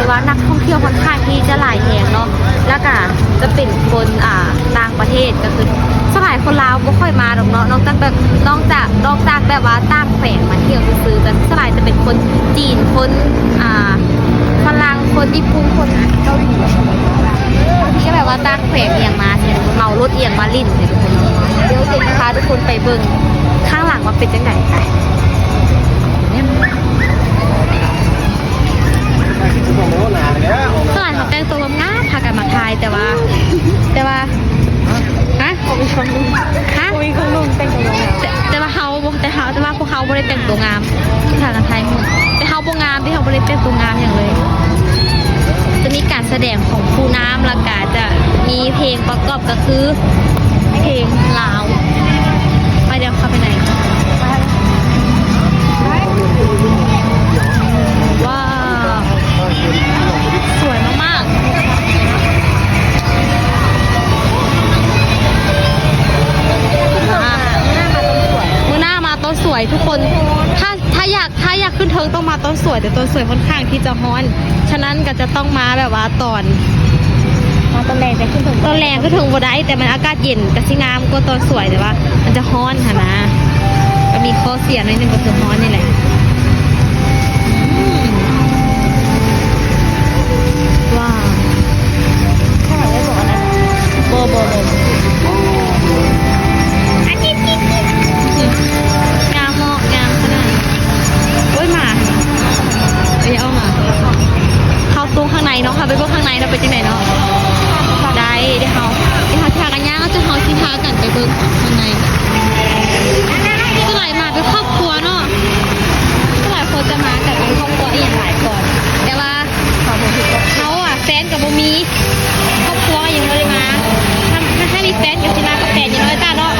ວ່ານັກທ່ອງທ່ຽວຂ້ອນຂ້າງທີ່ຈະຫຼາຍແຮງເນາະ ແລ້ວກະຈະເປັນຄົນ ອ່າ ຕ່າງປະເທດ ກໍຄືສ່ວນຫຼາຍຄົນລາວບໍ່ຄ່ອຍມາດອກເນາະ ນອກຈາກແບບ ນອກຈາກ ນອກຈາກແບບວ່າຕ່າງແຂວງມາທ່ຽວຊື່ໆ ແຕ່ສ່ວນຫຼາຍຈະເປັນຄົນຈີນ ຄົນ ອ່າ ຝຣັ່ງ ຄົນຍີ່ປຸ່ນ ຄົນເກົາຫຼີ ບາງທີກໍແບບວ່າຕ່າງແຂວງອີ່ຫຍັງມາ ເໝົາລົດອີ່ຫຍັງມາຫຼິ້ນ ດຽວເຮົາຈະພາທຸກຄົນໄປເບິ່ງຂ້າງຫຼັງວ່າເປັນຈັ່ງໃດ. ສ່ວນຫຼາຍເຂົາແຕ່ງຕົວງາມໆ ພາກັນມາຖ່າຍ ແຕ່ວ່າ ແຕ່ວ່າ ຮະ? ເຂົາມີເຄື່ອງນຸ່ງ ຮະ? ເຂົາມີເຄື່ອງນຸ່ງແຕ່ງຕົວງາມ ແຕ່ ແຕ່ວ່າເຮົາບໍ່ ແຕ່ເຮົາ ແຕ່ວ່າພວກເຮົາບໍ່ໄດ້ແຕ່ງຕົວງາມ ພາກັນຖ່າຍຮູບ ແຕ່ເຮົາບໍ່ງາມເດ້ ເຮົາບໍ່ໄດ້ແຕ່ງຕົວງາມຫຍັງເລີຍ. ຈະມີການສະແດງຂອງຜູ້ນຳ ແລ້ວກະຈະມີເພງປະກອບ ກໍຄືເພງລາວ. ໄປ ດຽວເຂົ້າໄປໃນ ວ້າວ ສວຍມາກໆ. ມື້ໜ້າມາຕອນສວຍທຸກຄົນ ຖ້າ ຖ້າຢາກ ຖ້າຢາກຂຶ້ນເທິງຕ້ອງມາຕອນສວຍ ແຕ່ຕອນສວຍຂ້ອນຂ້າງທີ່ຈະຮ້ອນ ສະນັ້ນກໍຈະຕ້ອງມາແບບວ່າຕອນ ມາຕອນແລງຈະຂຶ້ນເທິງ ຕອນແລງຂຶ້ນເທິງບໍ່ໄດ້ ແຕ່ມັນອາກາດເຢັນ ກະຊິງາມກວ່າຕອນສວຍ ແຕ່ວ່າມັນຈະຮ້ອນຫັ້ນນະ ກໍມີຂໍ້ເສຍໜ້ອຍໜຶ່ງກໍຄືຮ້ອນນີ້ແຫຼະ. ອືມ ວ້າວ ຂ້າງຫຼັງໄດ້ບອກອັນນັ້ນ ບໍ່ ບໍ່ ບໍ່ ງາມເນາະ ງາມຂະໜາດ. ໂອ້ຍ ໝາ ເອີຍ ເອົາໝາ ເຂົ້າຕູ້ຂ້າງໃນເນາະ ເຂົ້າໄປເບິ່ງຂ້າງໃນເນາະ ເປັນຈັ່ງໃດເນາະ. ໄດ້ ດຽວເຮົາ ດຽວເຮົາຊິພາກັນຍ່າງ ແລ້ວເຮົາຊິພາກັນໄປເບິ່ງຂ້າງໃນ. ສ່ວນຫຼາຍມາເປັນຄອບຄົວເນາະ ສ່ວນຫຼາຍຄົນຈະມາກັນເປັນຄອບຄົວອີ່ຫຍັງຫຼາຍກ່ອນ ແຕ່ວ່າ ເຮົາອະ ແຟນກໍບໍ່ມີ ຄອບຄົວຍັງບໍ່ໄດ້ມາ ຖ້າ ຖ້າມີແຟນກໍຊິມາກັບແຟນຢູ່ເນາະ ເອີຍ ຕາເນາະ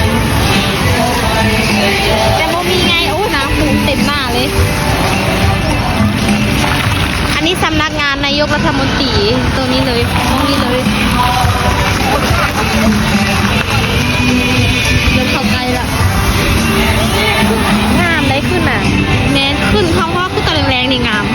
ແຕ່ບໍ່ມີໄງ. ໂອ້ ນ້ຳພຸ້ນເຕັມໜ້າເລີຍ. ອັນນີ້ສຳນັກງານນາຍົກລັດຖະມົນຕີ ໂຕນີ້ເລີຍ ຫ້ອງນີ້ເລີຍ. ເລີ່ມເຂົ້າໃກ້ລະ ງາມໄດ໋ ຂຶ້ນນະ ແມ່ນ ຂຶ້ນ ເຮົາ ເຮົາ ຄືຕອນແລງໆນີ້ງາມ.